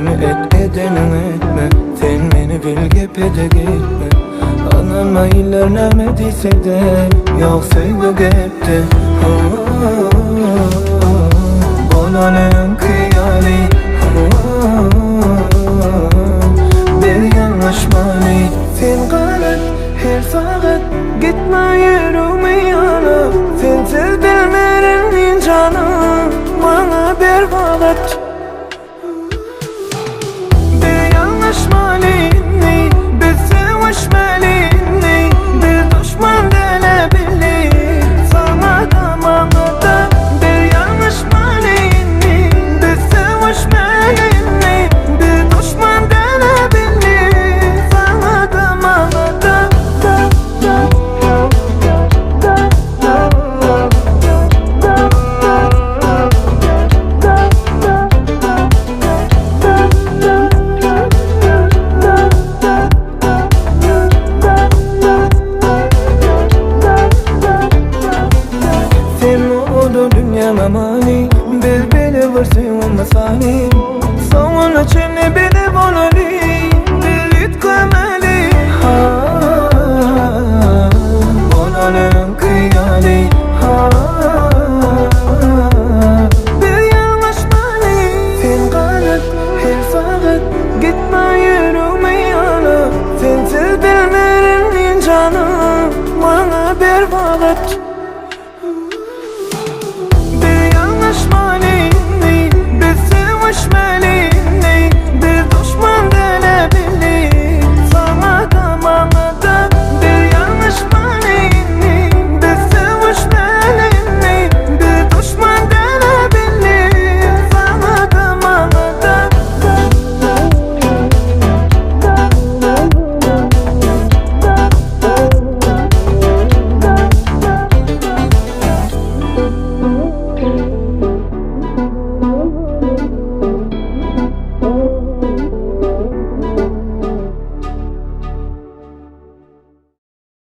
Diýenimi et, edeniňi etme Sen meni bil gepe-de gitme Ynanma iller näme diýse-de Ýok söýgi gepde Bolan öňki ýaly Biz ýalňyşmaly Sen galat her sagat Gitme ýüregimi ýalyp Sensiz bilmerin men janym Maňa ber wagyt Biz ýalňyşmaly indi Biz söýüşmeli indi Biz duşman däl-ä belli Saňa-da maňa-da Biz ýalňyşmaly indi Biz söýüşmeli indi Biz duşman däl-ä belli Saňa-da maňa-da da da da da da da da da Sen oldu dünýäme many Biz bile bir söýgüň mysaly Soňuna çenli bir.